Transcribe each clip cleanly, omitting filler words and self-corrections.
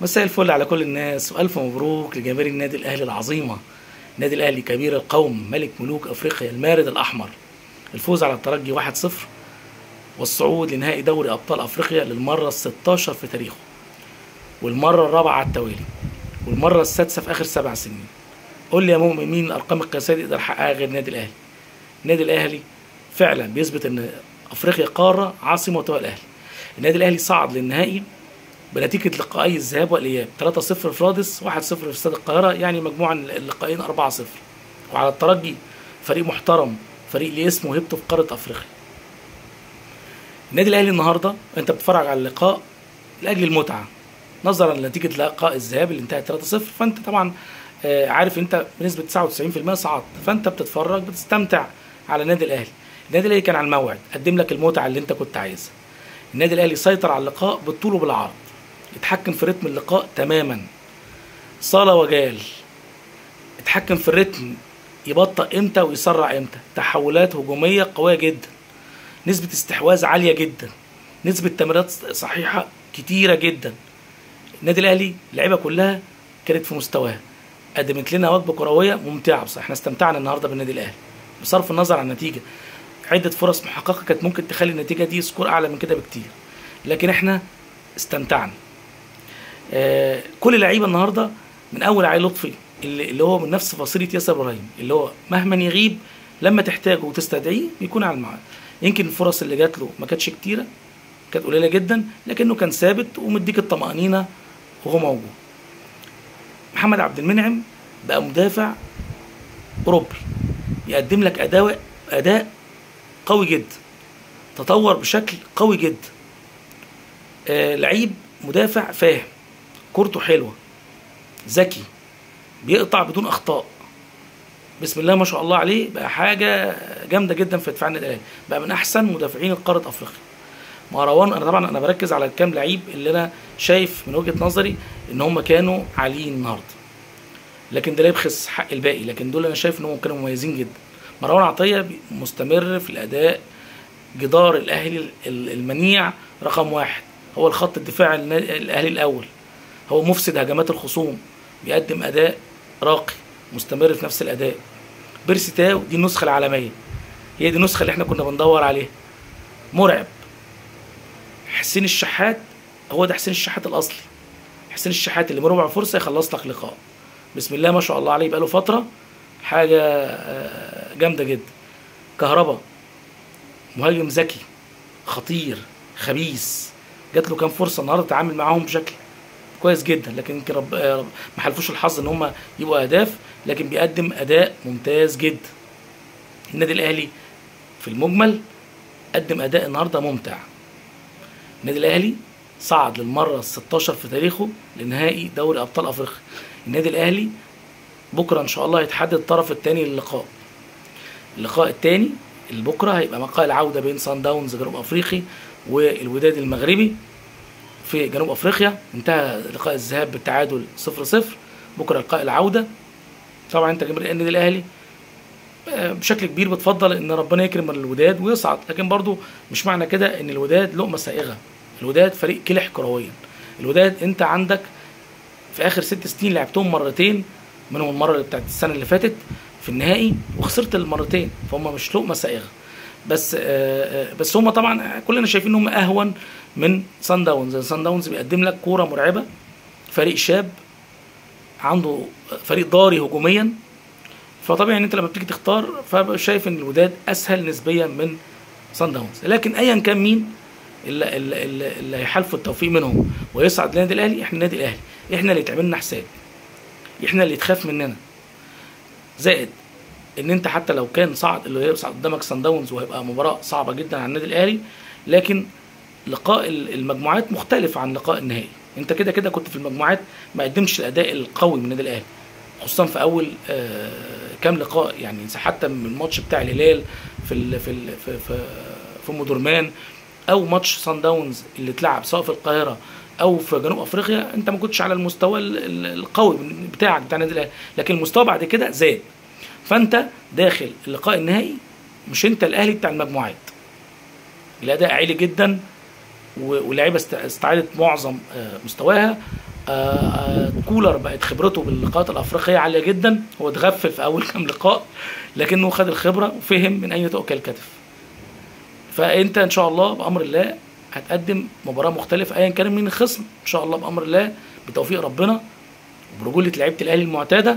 مساء الفل على كل الناس، والف مبروك لجماهير النادي الاهلي العظيمة. النادي الاهلي كبير القوم، ملك ملوك افريقيا، المارد الاحمر. الفوز على الترجي 1-0 والصعود لنهائي دوري ابطال افريقيا للمرة ال16 في تاريخه، والمرة الرابعة على التوالي، والمرة السادسة في اخر 7 سنين. قول لي يا مؤمن، مين الارقام القياسية دي يقدر يحققها غير النادي الاهلي؟ النادي الاهلي فعلا بيثبت ان افريقيا قارة عاصمة وتوها الاهلي. النادي الاهلي صعد للنهائي بنتيجة لقائي الذهاب والاياب 3-0 في رادس، 1-0 في استاد القاهرة، يعني مجموع اللقائين 4-0. وعلى الترجي فريق محترم، فريق ليه اسمه وهيبته في قارة افريقيا. النادي الاهلي النهارده انت بتتفرج على اللقاء لاجل المتعة، نظرا لنتيجة لقاء الذهاب اللي انتهت 3-0، فانت طبعا عارف انت بنسبة 99% صعدت، فانت بتتفرج بتستمتع على النادي الاهلي. النادي الاهلي كان على الموعد، قدم لك المتعة اللي انت كنت عايزها. النادي الاهلي سيطر على اللقاء بالطول وبالعرض، اتحكم في رتم اللقاء تماما، صالة وجال، اتحكم في الرتم، يبطأ امتى ويسرع امتى، تحولات هجومية قوية جدا، نسبة استحواذ عالية جدا، نسبة تمريرات صحيحة كتيرة جدا. النادي الاهلي اللعيبة كلها كانت في مستواها، قدمت لنا وجبة كروية ممتعة. بصراحة احنا استمتعنا النهارده بالنادي الاهلي بصرف النظر عن النتيجة. عدة فرص محققة كانت ممكن تخلي النتيجة دي score أعلى من كده بكتير، لكن احنا استمتعنا. كل لعيبة النهارده من اول علي لطفي اللي هو من نفس فصيلة ياسر ابراهيم، اللي هو مهما يغيب لما تحتاجه وتستدعيه بيكون على الميعاد. يمكن الفرص اللي جات له ما كانتش كتيرة، كانت قليله جدا، لكنه كان ثابت ومديك الطمانينة وهو موجود. محمد عبد المنعم بقى مدافع اوروبي، يقدم لك اداء قوي جدا، تطور بشكل قوي جدا. لعيب مدافع فاهم، كورته حلوة، ذكي، بيقطع بدون اخطاء، بسم الله ما شاء الله عليه، بقى حاجة جامدة جدا في دفاع النادي الاهلي، بقى من احسن مدافعين قارة افريقيا. مروان، انا طبعا انا بركز على الكام لعيب اللي انا شايف من وجهه نظري ان هم كانوا عاليين النهارده، لكن ده لا يبخس حق الباقي، لكن دول انا شايف ان هم كانوا مميزين جدا. مروان عطية مستمر في الاداء، جدار الاهلي المنيع رقم 1، هو الخط الدفاع الاهلي الاول، هو مفسد هجمات الخصوم، بيقدم اداء راقي، مستمر في نفس الاداء. بيرسي تاو دي النسخة العالمية، هي دي النسخة اللي احنا كنا بندور عليها، مرعب. حسين الشحات، هو ده حسين الشحات الاصلي، حسين الشحات اللي بربع فرصة يخلص لك لقاء، بسم الله ما شاء الله عليه، بقاله فترة حاجة جامدة جدا. كهربا مهاجم ذكي خطير خبيث، جات له كام فرصة النهارده تعامل معاهم بشكل كويس جدا، لكن يمكن رب ما حلفوش الحظ ان هم يبقوا اهداف، لكن بيقدم اداء ممتاز جدا. النادي الاهلي في المجمل قدم اداء النهارده ممتع. النادي الاهلي صعد للمرة ال16 في تاريخه لنهائي دوري ابطال افريقيا. النادي الاهلي بكره ان شاء الله هيتحدد الطرف الثاني للقاء. اللقاء الثاني اللي بكره هيبقى لقاء العودة بين سان داونز جنوب افريقي والوداد المغربي في جنوب افريقيا. انتهى لقاء الذهاب بالتعادل 0-0، بكره لقاء العودة. طبعا انت جماهير النادي الاهلي بشكل كبير بتفضل ان ربنا يكرم الوداد ويصعد، لكن برضو مش معنى كده ان الوداد لقمة سائغة. الوداد فريق كلح كرويا. الوداد انت عندك في اخر 6 سنين لعبتهم مرتين، منهم المرة اللي بتاعت السنة اللي فاتت في النهائي وخسرت المرتين، فهم مش لقمة سائغة. بس هم طبعا كلنا شايفين ان هم اهون من سان داونز. سان داونز بيقدم لك كورة مرعبة، فريق شاب عنده فريق ضاري هجوميا، فطبيعي ان انت لما بتيجي تختار فشايف ان الوداد اسهل نسبيا من سان داونز. لكن ايا كان مين اللي هيحالفوا التوفيق منهم ويصعد للنادي الاهلي، احنا النادي الاهلي، احنا اللي يتعملنا حساب، احنا اللي تخاف مننا. زائد ان انت حتى لو كان صعد اللي هيصعد قدامك سان داونز وهيبقى مباراة صعبة جدا على النادي الاهلي، لكن لقاء المجموعات مختلف عن لقاء النهائي. انت كده كده كنت في المجموعات ما قدمتش الاداء القوي من النادي الاهلي، خصوصا في اول كام لقاء، يعني حتى من الماتش بتاع الهلال في ال في ال في في, في مدرمان، او ماتش سان داونز اللي اتلعب سواء في القاهرة او في جنوب افريقيا، انت ما كنتش على المستوى القوي بتاعك بتاع النادي الاهلي، لكن المستوى بعد كده زاد. فانت داخل اللقاء النهائي مش انت الاهلي بتاع المجموعات، الاداء عالي جدا واللعيبة استعادت معظم مستواها. كولر بقت خبرته باللقاءات الافريقية عالية جدا، هو اتغفل في اول كام لقاء لكنه خد الخبرة وفهم من اين تؤكل الكتف. فانت ان شاء الله بامر الله هتقدم مباراة مختلفة ايا كان مين الخصم، ان شاء الله بامر الله بتوفيق ربنا وبرجوله لعيبة الاهلي المعتادة،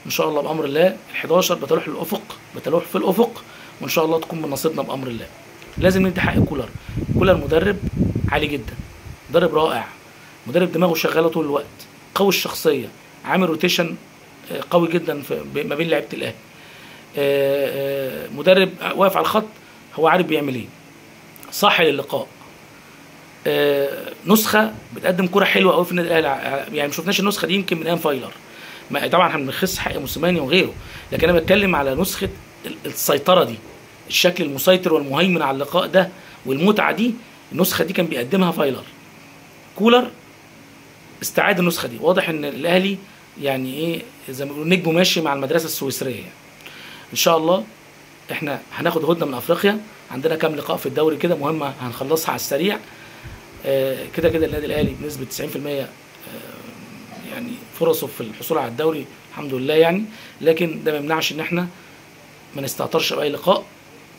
ان شاء الله بامر الله ال11 بتلوح الافق، بتلوح في الافق، وان شاء الله تكون من نصيبنا بامر الله. لازم ندي حق كولر. كولر مدرب عالي جدا، مدرب رائع، مدرب دماغه شغالة طول الوقت، قوي الشخصية، عامل rotation قوي جدا ما بين لعيبة الاهلي، مدرب واقف على الخط هو عارف بيعمل ايه، صاحي للقاء، نسخه بتقدم كره حلوة قوي في النادي الاهلي، يعني ما شفناش النسخة دي يمكن من ايام فايلر. طبعا احنا بنخس حق موسيماني وغيره، لكن انا بتكلم على نسخه السيطرة دي، الشكل المسيطر والمهيمن على اللقاء ده والمتعة دي، النسخة دي كان بيقدمها فايلر. كولر استعاد النسخة دي، واضح ان الاهلي يعني ايه زي ما بيقولوا نجمه ماشي مع المدرسة السويسريه يعني. ان شاء الله احنا هناخد هدنة من افريقيا، عندنا كام لقاء في الدوري كده مهمة هنخلصها على السريع. كده كده النادي الاهلي بنسبة 90% يعني فرصة في الحصول على الدوري الحمد لله يعني، لكن ده ما يمنعش ان احنا ما نستهترش باي لقاء،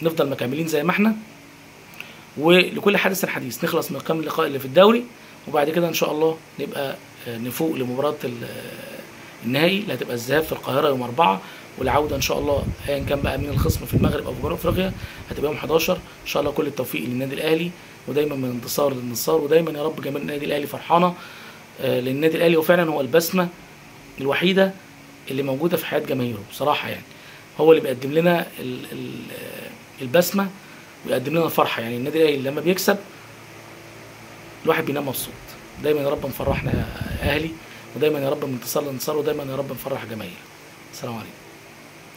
نفضل مكملين زي ما احنا، ولكل حادث حديث، نخلص من كام لقاء اللي في الدوري، وبعد كده ان شاء الله نبقى نفوق لمباراة النهائي اللي هتبقى الذهاب في القاهرة يوم 4، والعودة ان شاء الله ايا كان بقى مين الخصم في المغرب او في جنوب افريقيا هتبقى يوم 11. ان شاء الله كل التوفيق للنادي الاهلي، ودايما من انتصار لانتصار، ودايما يا رب جماهير النادي الاهلي فرحانة، لان النادي الاهلي هو فعلا هو البسمة الوحيدة اللي موجودة في حياة جماهيره بصراحة، يعني هو اللي بيقدم لنا البسمة ويقدم لنا الفرحة. يعني النادي الاهلي لما بيكسب الواحد بينام مبسوط. دايما يا رب مفرحنا يا اهلي، ودايما يا رب من انتصار لانتصار، ودايما يا رب نفرح جماهيرنا. السلام عليكم.